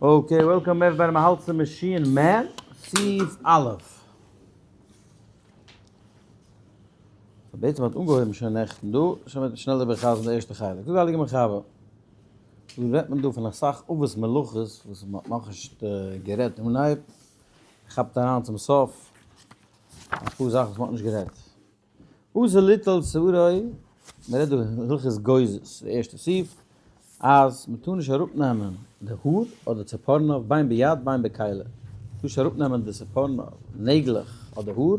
Okay, welcome everybody, מ'האלט צום machine man, סעיף א'. בעצם האט אנגעהויבן שוין נעכטן דא, שוין מיט שנעל איבערחזר'ן די ערשטע חלק. זאגט די הייליגע מחבר, דא רעדט מען דא פון אסאך אבות מלאכות וואס מ'האט נאכנישט גערעדט אנהייב, כאפט אריין צום סוף אפאר זאכן וואס מ'האט נישט גערעדט. אסור ליטול שערו, מען רעדט דא הלכות גוזז, די ערשטע סעיף, אז מען טאר נישט אראפנעמען די האר אדער ציפורניו בין ביד בין בכלי, טאר נישט אראפנעמען די ציפורניו, נעגלעך אדער האר,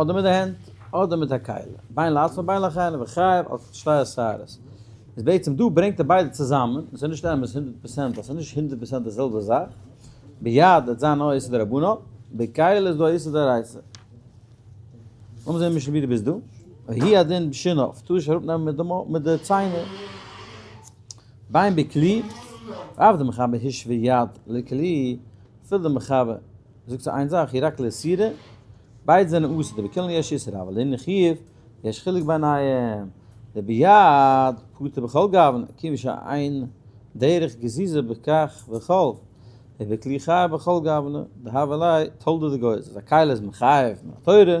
אדער מיט די הענט, אדער מיט א כלי, בין לעצמו בין לאחרים, וחייב על שתי השערות. איז בעצם דא ברענגט ער ביידע צוזאמען, און ס'איז נישט אמת 100% אז ס'איז נישט 100% די זעלבע זאך, ביד וועט זיין נאר איסור דרבנן, בכלי איז דא איסור דאורייתא. לאמיר זען משנה ווי דו ביסט דא. ויהי הדין בשיניו, טאר נישט אראפנעמען מיט די מויל, מיט די ציינער. בין בכלי, ואף דמחבר השווה יד לכלי, אפילו די מחבר זאגט צו איין זאך, היא רק לאיסורא, ביידע זענען אסור, דבכולן יש איסור, אבל לענין חיוב, יש חילוק ביניהם. דביד פטור בכל גוון, כיוון שאין דרך גזיזה בכך וכל. ובכלי חייב בכל גוונא, דהוה ליה תולדה דגוזז, אז א כלי איז מחייב מן התורה,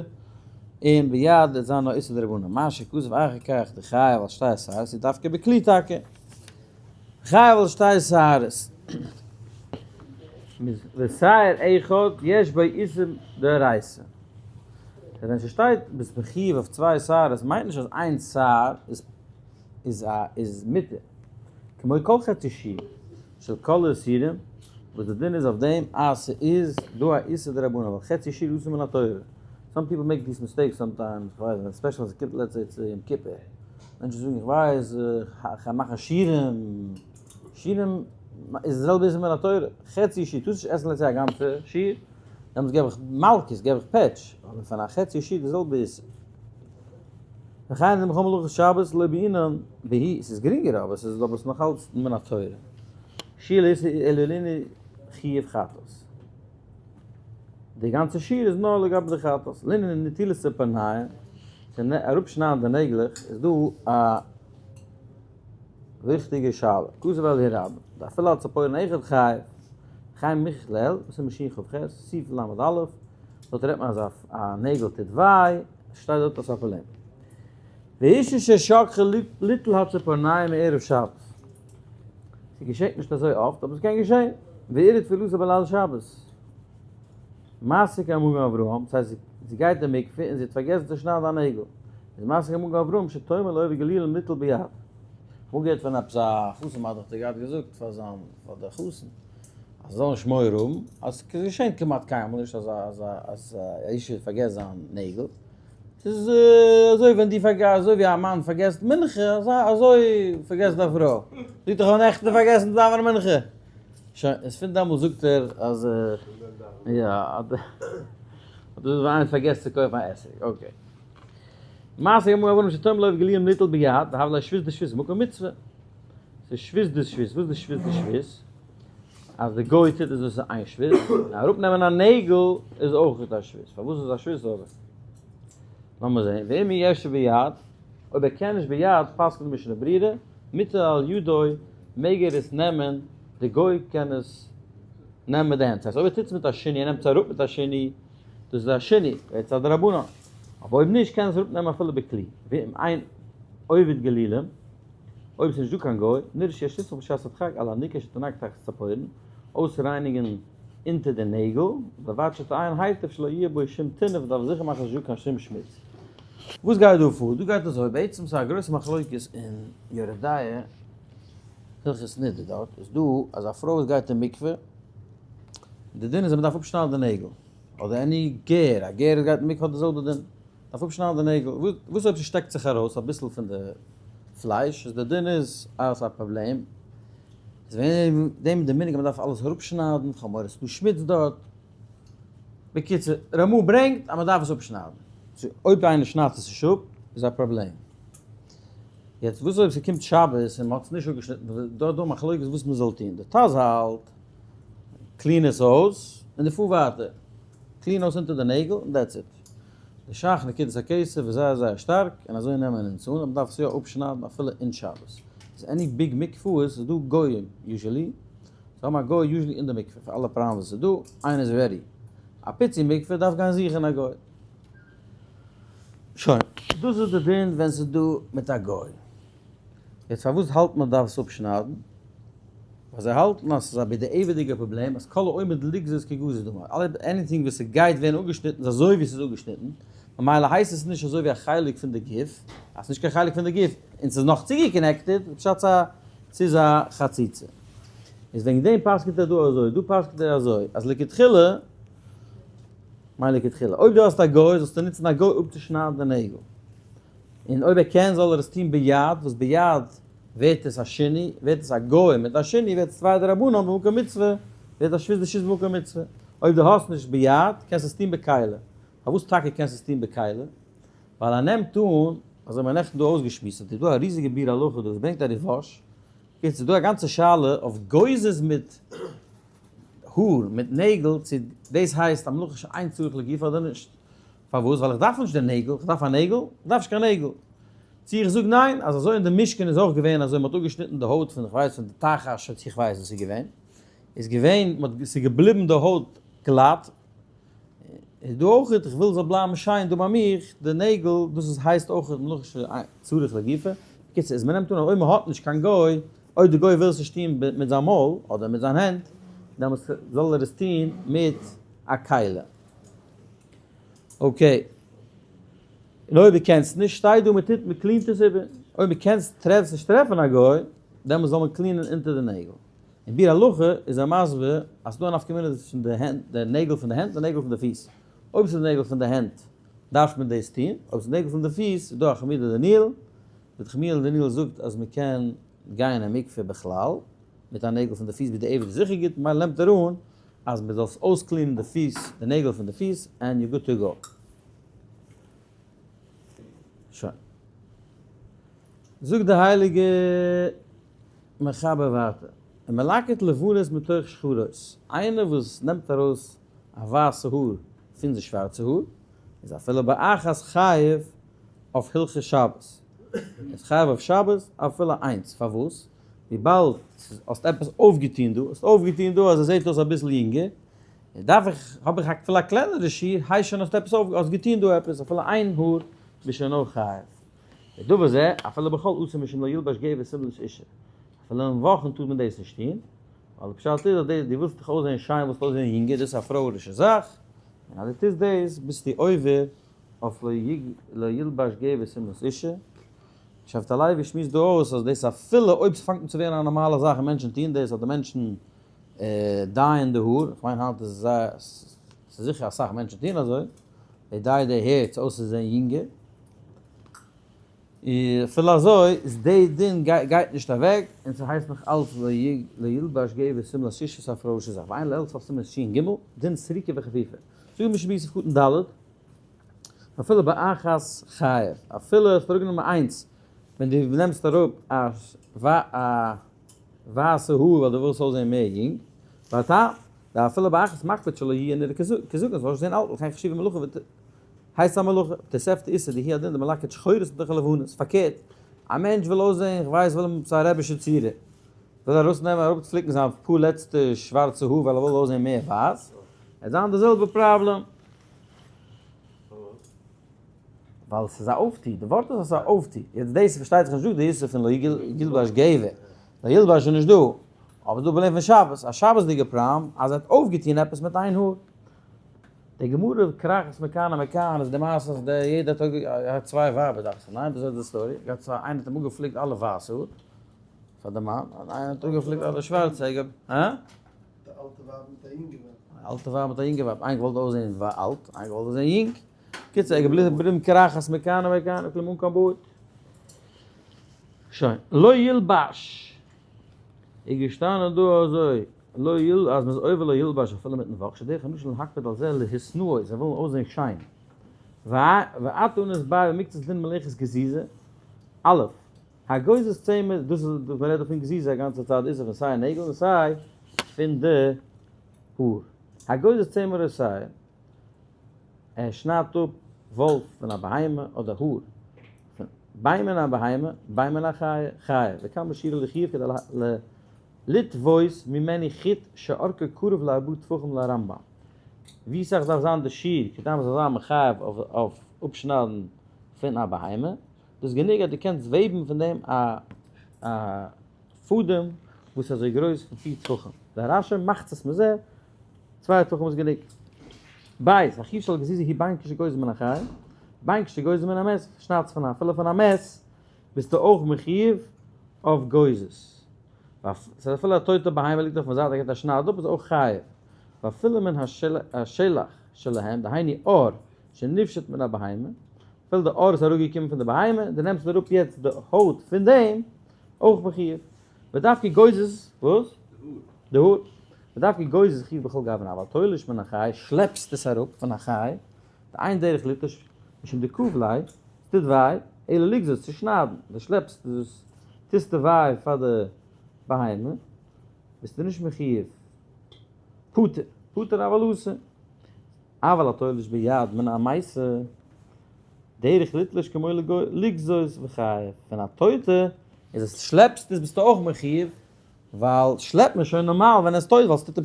און ביד וועט זיין נאר איסור דרבנן, מה שכתוב אחר כך דחייב על שתי שערות איז דווקא בכלי טאקע חייב על שתי שערות. ושער אחד יש בו איסור דאורייתא. ווען ס'שטייט ביסט מחיוב אויף צוויי שערות מיינט נישט אז איין שער איז איז א איז מותר, כמו כל חצי שיעור של כל האיסורים, וואס די דין איז אויף דעם אז ס'איז דא א איסור דרבנן ווייל חצי שיעור אסור מן התורה, some people make this mistake sometimes, כ'ווייס נישט, especially ווען ס'קומט let's say צו יום כיפור, מענטשן זאגן איך ווייס כ'גיי מאכן שיעורים, שיעורים איז די זעלבע איסור מן התורה, חצי שיעור, טארסט נישט עסן let's say א גאנצע שיעור, דעמאלטס געב איך מלקות, געב איך פעטש, אבער פון א חצי שיעור די זעלבע איסור. וכן דבכל מלאכות שבת לא בעינן והיא, ס'איז גרינגער אבער ס'איז אבער ס'איז נאך אלץ מן התורה. שיעור לאיסור אלא חיוב חטאת. די גאנצע שיעור איז נאר לגבי די חטאת. לענין נטילת ציפורניים, צו אראפשניידן די נעגלעך איז דא א וויכטיגע שאלה. כתב אל הרב, דאפילו על ציפורן אחד חייב, וכן מכלל, וואס איז משין כ"ח, סעיף ל"א, דארט רעדט מען אז א נעגל טוט וויי, שטייט דארט אז ס'איז א פראבלעם. ואשה ששכחה ליטול הציפורניים מערב שבת. ס'געשעט נישט אזוי אפט, אבער ס'קען געשען. וערער תפילתה בליל שבת. מסיק המגן אברהם, דאס הייסט זי גייט אין מקווה און זי האט פארגעסן צו שניידן א נעגל. איז מסיק המגן אברהם שתאמר לעובד גלולים ליטול ביד. כ'האב געהערט פון עפעס א חתן מאדעך האט ער געהאט געזאגט פאר זיין פאר די חתן אז זיי זאלן נישט מורא האבן אז ס'געשענט כמעט קיינמאל נישט אז אז אז א אישה פארגעסט זיין נעגל, ס'איז אזוי ווען דו פארגעסט אזוי ווי א מאן פארגעסט מנחה אזוי אזוי פארגעסט א פרוי, זאגט איך האב נעכטן פארגעסן צו דאווענען מנחה, שוין איז פון דעמאלטס זאגט ער אז יא אז דאס איז ווען איינער פארגעסט צו קויפן א עסיג, okay. מעשה גמור אברהם שתום לב גליום ליטל ביד, והב לה שביס דשביס מקום מצוה. ס'איז שביס דשביס, וואס איז די שביס דשביס? אז די גוי טוט עס דאס איז איין שביס, און אראפנעמען א נעגל איז אויך א שביס. פארוואס איז א שביס אזוי? לאמיר זען, ואם יש ביד, אויב ער קען נישט ביד, פסק'נט די משנה ברורה, מוטל על ידו, מעג ער עס נעמען, די גוי קען עס נעמען מיט די הענט. ס'הייסט אויב ער טוט עס מיט א שינוי, ער נעמט עס אראפ מיט א שינוי, דאס איז א שינוי, ווערט עס א דרבנן. אבער אויב נישט קען ער עס אראפנעמען אפילו בכלי. ואם אין עובד גלולים, אויב עס איז נישט דא קיין גוי, נראה שיש לסמוך בשעת הדחק על הנקה שתנק תחת ציפורן, אויסרייניגן אונטער די נעגל, ובלבד שתעיין היטב שלא יהיה בו שום טינוף, מ'דארף זיכער מאכן ס'איז נישט דא קיין שום שמוץ. וואס גייט דא פאר? דא גייט אזוי, בעצם ס'איז א גרויסע מחלוקת אין יורה דעה, הלכות נידה דארט איז דא אז א פרוי וואס גייט אין מקווה, די דין איז אז מ'דארף אפשניידן די נעגל, אדער any גר, א גר וואס גייט אין מקווה האט די זעלבע דין. דארף אפשניידן די נעגל, וואס אויב ס'שטעקט זיך ארויס אביסל פון די פלייש, איז די דין איז אז ס'איז א פראבלעם, איז וועגן דעם די מנהג אז מ'דארף אלעס אראפשניידן, כ'האב מורא ס'דא שמוץ דארט, בקיצור, רמ"א ברענגט אז מ'דארף עס אפשניידן, סאו אויב איינער שניידט עס נישט אפ איז א פראבלעם. יעצט וואס אויב ס'קומט שבת און מ'האט עס נישט אפגעשניטן, דא איז דא מחלוקת וואס מ'זאל טון, די ט"ז האלט, clean עס אויס און די פאר ווייטער. clean אויס אונטער די נעגל און that's it. די ש"ך נקודת הכסף איז זייער זייער שטארק און אזוי נעמען אונז אן אז מ'דארף עס יא אפשניידן אפילו אין שבת. איז any big מקוואות איז דא גויים usually. זיי האבן א גוי usually אין די מקווה פאר אלע פראבלעמס וואס איז דא, איינער איז ready. א פיצי מקווה דארף גיין זוכן א גוי. שוין. דאס איז די דין ווען ס'איז דא מיט א גוי. יעצט פארוואס האלט מען דארף עס אפשניידן? ווייל זיי האלטן אז ס'איז א בדיעבד'יגע פראבלעם אז כל העומד לגזוז כגזוז דמי. אלע anything וואס ס'גייט ווערן אפגעשניטן איז אזוי ווי ס'איז אפגעשניטן, ממילא הייסט עס נישט אזוי ווי א חלק פון די גוף, אז ס'איז נישט קיין חלק פון די גוף און ס'איז נאך צוגע connected, פשט ס'איז א חציצה. איז וועגן דעם פסק'נט ער דא אזוי, דא פסק'נט ער אזוי, אז לכתחילה, מיין לכתחילה, אויב דו האסט א גוי זאלסטו נוצן א גוי אפצושניידן די נעגל, און אויב ער קען זאל ער עס טון ביד, וואס ביד ווערט עס א שינוי, ווערט עס א גוי מיט א שינוי ווערט עס צוויי דרבנן במקום מצוה, ווערט א שבות דרשות במקום מצוה. אויב דו האסט נישט ביד, קענסטו עס טון בכלי. פארוואס טאקע קענסטו עס טון בכלי? ווייל ער נעמט אן, אזוי האבן מיר נעכטן דא אויסגעשמועסט, אז ס'איז דא א ריזיגע ביאור הלכה דא וואס ברענגט א ריב"ש, יעצט איז דא א גאנצע שאלה אויף גוזז מיט האר, מיט נעגל, צו דאס הייסט א מלאכה שאין צריך לגופה אדער נישט. פארוואס? ווייל איך דארף נישט די נעגל, איך דארף א נעגל? איך דארף נישט קיין נעגל. צו איך זאג ניין, אז אזוי אין די משכן איז אויך געווען אזוי, מען האט אפגעשניטן די הויט פון איך ווייס פון די תחש צו איך ווייס וואס איז געווען, איז געווען, מען האט, ס'איז געבליבן די הויט גלאט, איז דא אויך, איך וויל זאל בלייבן שיין דא ביי מיך, די נעגל, דאס איז הייסט אויך מלאכה שצריך לגופה, בקיצור איז מען נעמט אן אז אויב מען האט נישט קיין גוי, אויב די גוי וויל עס נישט טון מיט זיין מויל אדער מיט זיין הענט, דעמאלטס זאל ער עס טון מיט א כלי. okay. און אויב דו קענסט נישט, שטייט דא מען טוט מען clean ט עס איבער. אויב מען קענסט טרעפסט נישט טרעפן א גוי, דעמאלטס זאל מען clean ען אונטער די נעגל. אין ביאור הלכה איז ער מסביר אז ס'דא א נפקא מינה צווישן די הענט, די נעגל פון די הענט און די נעגל פון די פיס. אויב ס'איז נעגל פון די הענט דארף מען דאס טון, אויב ס'איז נעגל פון די פיס איז דא א חמודא דניאל, וואס חמודא דניאל זאגט אז מ'קען גיין אין מקווה בכלל מיט א נעגל פון די פיס בדיעבד איז זיכער גוט, ממילא נעמט ער אן אז מען זאל אויס clean ען די פיס, די נעגל פון די פיס, and you good to go. שוין. זאגט די הייליגע מחבר ווייטער, ומלקט לבנות מתוך שחורות, איינער וואס נעמט ארויס א ווייסע האר פון די שווארצע האר, איז אפילו באחת חייב אויף הלכות שבת, איז חייב אויף שבת אפילו איינס, פארוואס? וויבאלד האסט עפעס אויפגעטון דא, האסט אויפגעטון דא אז עס זעט אויס אביסל יונגער, דארף איך, האב איך אפילו א קלענערע שיעור, הייסט שוין האסט עפעס אויף, האסט געטון דא עפעס, אפילו איין האר ביסט שוין אויך חייב. ודבר זה, אפילו בחול אסור משום לא ילבש גבר שמלת אישה. אפילו אין וואכן טאר מען דאס נישט טון, ווייל די פשט איז אז דו ווילסט דיך אויסזען שיין, ווילסט אויסזען יונגער, דאס איז א פרויערישע זאך, און אז דו טוסט דאס ביסטו עובר אויף לא ילבש גבר שמלת אישה. שבט הלוי שמועסט דא אויס אז דאס אפילו אויב ס'פאנגט אן צו ווערן א נארמאלע זאך און מענטשן טוען דאס אדער מענטשן dye ען די האר, איך מיין היינט איז זייער ס'איז זיכער אסאך מענטשן טוען אזוי, זיי dye ען די hair צו אויסצוזען יונגער, און אפילו אזוי איז די דין גייט נישט אוועק און ס'הייסט נאך אלץ לא ילבש גבר שמלת אשה ס'איז א פרוי'אישע זאך, ועיין לעיל סוף סימן ש"ג, דין סריקה וחפיפה. זאג משנה ברורה סעיף קטן ד'. אפילו באחת חייב, אפילו האסט אראפגענומען איינס, ווען דו נעמסט אראפ א ווייסע האר ווייל דו ווילסט אויסזען מער יונג, והטעם, דאפילו באחת מקפיד שלא יהיה נראה כזקן, זאל נישט זען אלט, לכן חשיבה מלאכה הייסט א מלאכה, תוספתא איסור דהוא הדין דמלקט שחורות מתוך הלבנות, פארקערט, א מענטש וויל אויסזען, איך ווייס וויל אים צו א רעבישע צורה, וויל ארויסנעמען אראפפליקן זיין פאר לעצטע שווארצע האר ווייל ער וויל אויסזען מער ווייס, וועט זיין די זעלבע פראבלעם. ווייל ס'איז א אויפטו, די ווארט איז אז ס'איז א אויפטו, יעצט דאס פארשטייט זיך נישט דא די איסור פון לא ילבש גבר, לא ילבש איז נישט דא, אבער דא פראבלעם פון שבת, א שבת'דיגע פראבלעם אז ער האט אויפגעטון עפעס מיט איין האר. די גמרא כרכת מכאן ומכאן איז די מעשה אז די יעדער האט אויפגע ער האט צוויי ווייבער דאכט זיך, ניין? וויאזוי איז די story? געהאט צוויי איינער האט אים אפגעפליקט אלע ווייסע האר פאר די מאן, און איינער האט אפגעפליקט אלע שווארצע, הא? די אלטע ווייב מיט א יונגע ווייב. א אלטע ווייב מיט א יונגע ווייב, איין געוואלט אויסזעהן אלט, איין געוואלט אויסזעהן יונג. קיצור, ער געבליבן קרחת מכאן ומכאן, אפילו אן קיין בארד. שוין, לא ילבש. איז געשטאנען דא אזוי, לא יל, אז מ'איז עובר לא ילבש אפילו מיטן וואך, שדרך אנשים להקפיד על זה להתנאות, זיי ווילן אויסזעהן שיין. ועתה נתבאר במקצת דין מלאכת גזיזה, א', הגוזז צמר, דאס איז וואס מען רעדט דא פון גזיזה א גאנצע צייט, איז פון סיי נעגל און סיי פון די האר. הגוזז צמר או שער, ער שניידט אפ וואל פון א בהמה אדער האר פון בין מן הבהמה בין מן החיה, חייב, וכמה שיעור לחיוב כדי לטוות ממנו חוט שאורכו קרוב לארבעה טפחים לרמב"ם. ווי סאך דארף זיין די שיעור כדי מ'זאל זיין מחייב אויף אפשניידן פון א בהמה? דאס איז גענוג אז דו קענסט וועבן פון דעם א א פאדעם וואס איז אזוי גרויס פון פיר טפחים. דער רש"י מאכט עס מזה, צוויי טפחים איז גענוג. בית, החיוב של גזיזה היא בין כשגוזז מן החי, בין כשגוזז מן המת, שניידסט פון א אפילו פון א מת ביסטו אויך מחיוב אויף גוזז. ס'איז אפילו א טויטע בהמה ליגט אויפן זייט ער געט א שנייד אפ איז אויך חייב. ואפילו מן השלח שלהם דהיינו עור שנפשט מן הבהמה, אפילו די עור איז אראפגעקומען פון די בהמה, דו נעמסט אראפ יעצט די הויט פון דעם, אויך מחיוב. ודווקא גוזז, וואס? די האר. ודווקא גוזז חיוב בכל גוונא, אבל תולש מן החי, שלעפסט עס אראפ פון א חי, דאין דרך ליטוש משום דכאיב ליה, ס'טוט וויי, אלא לגזוז, צו שניידן, דו שלעפסט דאס, טוסטו וויי פאר די בהמה, ביסטו נישט מחיוב. פטור, פטור אבל אסור. אבל התולש ביד מן המתה, דרך ליטלוש כמו לגזוז וחייב. פון א טויטע איז עס שלעפסט איז ביסטו אויך מחיוב, ווייל שלעפט מען שוין נארמאל ווען ער איז טויט ווייל עס טוט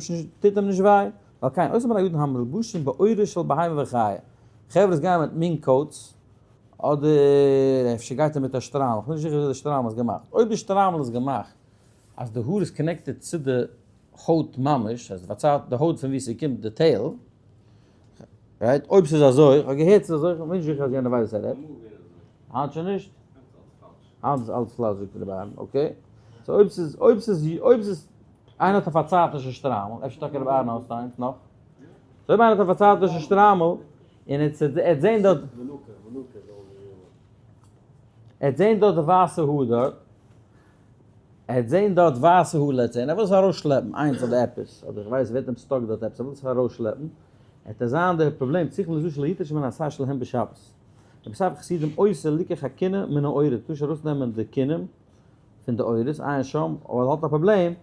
אים נישט וויי. ועל כן אותם בני אדם המלובשים בעורות של בהמה וחיה, חברה וואס גייען מיט mink coats, אדער אפשר גייט ער מיט א שטריימל, כ'בין נישט זיכער וויאזוי די שטריימל איז געמאכט, אויב די שטריימל איז געמאכט אז די האר איז connected צו די הויט ממש, אז פארצייט די הויט פון ווי ס'קומט די tail, right? אויב ס'איז אזוי, כ'האב געהערט ס'איז אזוי, כ'בין נישט זיכער אז יענער ווייסט וואס ער רעדט. היינט שוין נישט? היינט איז אלץ פלאץ זאגט רבי אהרן, okay. So אויב ס'איז, אויב ס'איז, אויב ס'איז, איינער האט א פארצייטישע שטריימל, אפשר טאקע רבי אהרן האסט איינס נאך? So אויב איינער האט א פארצייטישע שטריימל, און ער האט זעהן דארט, ער האט זעהן דארט די ווייסע האר דארט, ער האט זעהן דארט ווייסע האר let's say, און ער וויל עס ארויסשלעפן איינס אדער עפעס, אדער איך ווייס ווערט אים stuck דארט עפעס, ער וויל עס ארויסשלעפן, וועט ער זיין די פראבלעם, צריכים לזו שלא יתרש מן השער שלהם בשבת. רבי ספר חסידים אוסר ליקח הקינים מן העורות, טאר נישט ארויסנעמען די קינים פון די עורות, עיין שם, אבער ער האט א פראבלעם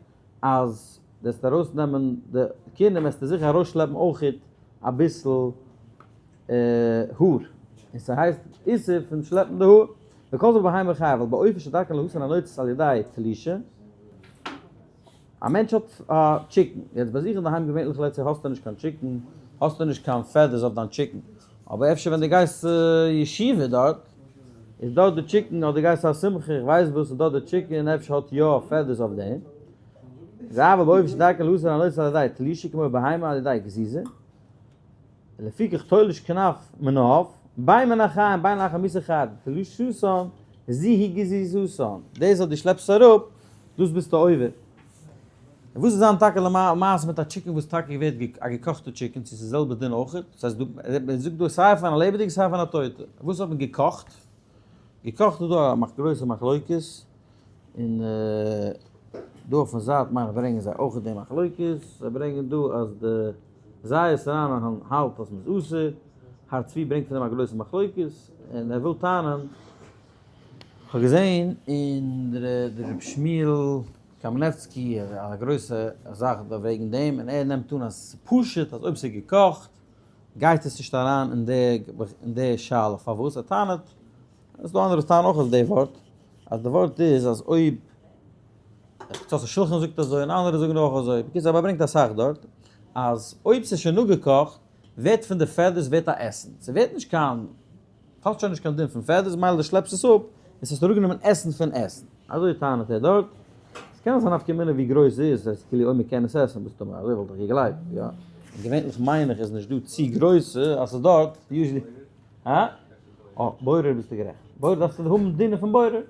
אז וועסט ארויסנעמען די קינים וועסטו זיכער ארויסשלעפן אויכעט אביסל האר, און ס'הייסט איסור פון שלעפן די האר, וכל זה בבהמה חיה, אבל בעופות שדרכן להסיר הנוצות על ידי תלישה, א מענטש האט א chicken, יעצט ביי זיך אינדערהיים געווענליך let's say האסטו נישט קיין chicken, האסטו נישט קיין feathers אויף דיין chicken, אבער אפשר ווען דו גייסט צו ישיבה דארט, איז דארט די chicken, אדער גייסט צו א שמחה, איך ווייס וואס, איז דארט די chicken, אפשר האט יא feathers אויף דעם. איז אבל בעופות שדרכן להסיר הנוצות על ידי תלישה כמו בהמה על ידי גזיזה. לפיכך תולש כנף מן העוף, בין מן החיים בין לאחר מיתה חייב, תלישתן זו היא גזיזתן, דאס אז דו שלעפסט אראפ, דאס ביסטו עובר. און וואס איז זיין טאקע למעשה מיט א chicken וואס טאקע ווערט א געקאכטע chicken, צו ס'איז זעלבע דין אויכעט, דאס הייסט דא, מען זאגט דא סיי פון א לעבעדיגע סיי פון א טויטע, וואס האט מען געקאכט? געקאכט איז דא א גרויסע מחלוקת, און דא אויפן זייט מיין איך ברענגען זיי אויכעט די מחלוקת, זיי ברענגען דא אז די זייערס רענן האלט אז מ'איז אסור, הר צבי ברענגט פון דעם א גרויסע מחלוקת, און ער וויל טענה'ן, כ'האב געזעהן אין די ר' שמואל קאמינעצקי א גרויסע זאך דא וועגן דעם, און ער נעמט אן אז ס'איז פשוט אז אויב ס'איז געקאכט גייט עס נישט אריין אין די שאלה, פארוואס? ער טענה'ט, עס איז דא אנדערע וואס טענה'ן אויך אויף די ווארט, אז די ווארט איז אז אויב קצות השולחן זאגט אזוי און אנדערע זאגן אויך אזוי, בקיצור אבער ער ברענגט אסאך דארט, אז אויב ס'איז שוין אפגעקאכט ווערט פון די feathers ווערט א עסן, ס'ווערט נישט קיין, האט שוין נישט קיין דין פון feathers מילא דו שלעפסט עס אפ און ס'האסט אראפגענומען עסן פון עסן. אזוי טענה'ט ער דארט, ס'קען זיין נפקא מינה ווי גרויס ס'איז, ס'הייסט כאילו אויב מ'קען עס עסן מסתמא, אזוי וואלט איך געגלייבט, יא, און געווענליך מיין איך איז נישט דא צו גרויסע אז ס'איז דארט, usually, הא? אה, בורר ביסטו גערעכט, בורר דארפסטו האבן דינים פון בורר.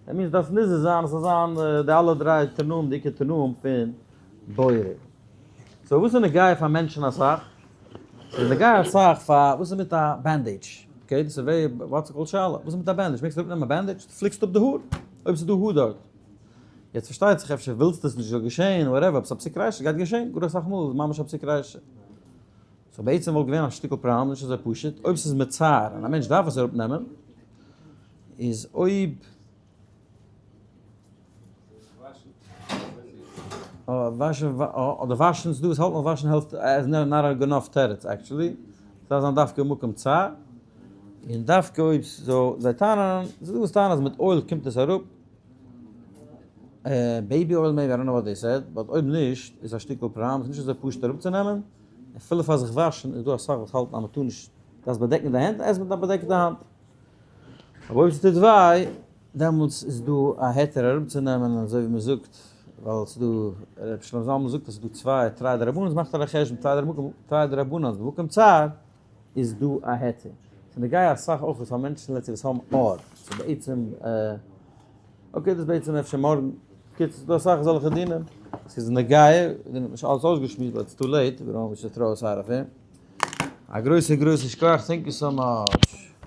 that means דארף נזהר זיין עס זאל זיין די אלע דריי תנאים די עיקר תנאים פון בורר. So וואס איז נוגע פאר מענטשן אסאך? ס'איז נוגע אסאך פאר וואס איז מיט א bandage? Okay דאס איז very what's called שאלה. וואס איז מיט א bandage? מעגסט אראפנעמען א bandage? דו פליקסט אפ די האר אויב ס'איז דא האר דארט. יעצט פארשטייט זיך אפשר ווילסטו עס נישט זאל געשען whatever אבער ס'איז א פסיק רישא גייט געשען גאר אסאך מאל איז ממש א פסיק רישא. So בעצם וואלט געווען א שטיקל פראבלעם נישט אזוי פשוט אויב ס'איז מצער און א מענטש דארף עס אראפנעמען. איז אויב וואשן אדער וואשן ס'דא וואס האלטן אז וואשן העלפט איז not a good enough תירוץ actually ס'דארף זיין דווקא מקום צער און דווקא אויב so זיי טענה'ן ס'דא וואס טענה'ן אז מיט oil קומט עס אראפ. baby oil maybe, I don't know what they said, but אויב נישט איז א שטיקל פראבלעם, ס'איז נישט אזוי פשוט אראפצונעמען, אפילו פאר זיך וואשן איז דא אסאך וואס האלטן אז מ'טאר נישט, דארפסט באדעקן די הענט, עס מיט א באדעקטע האנט. אבער אויב ס'טוט וויי, דעמאלטס איז דא א היתר אראפצונעמען, אזוי ווי מ'זאגט, ווייל ס'איז דא, ר' שלמה זלמן זאגט אז ס'איז דא צוויי תרי דרבנן'ס, מאכט ער א חשבון, תרי דרבנן'ס במקום צער, איז דא א היתר. ס'איז נוגע אסאך אויך פאר מענטשן let's say וואס האבן אור, ס'איז בעצם okay דאס בעצם אפשר מארגן, קיצור ס'איז דא אסאך אזעלכע דינים, ס'איז נוגע, מיר האבן נישט אלעס אויסגעשמועסט but it's too late, we don't want to throw us out of here. א גרויסע גרויסע שכוח, thank you so much.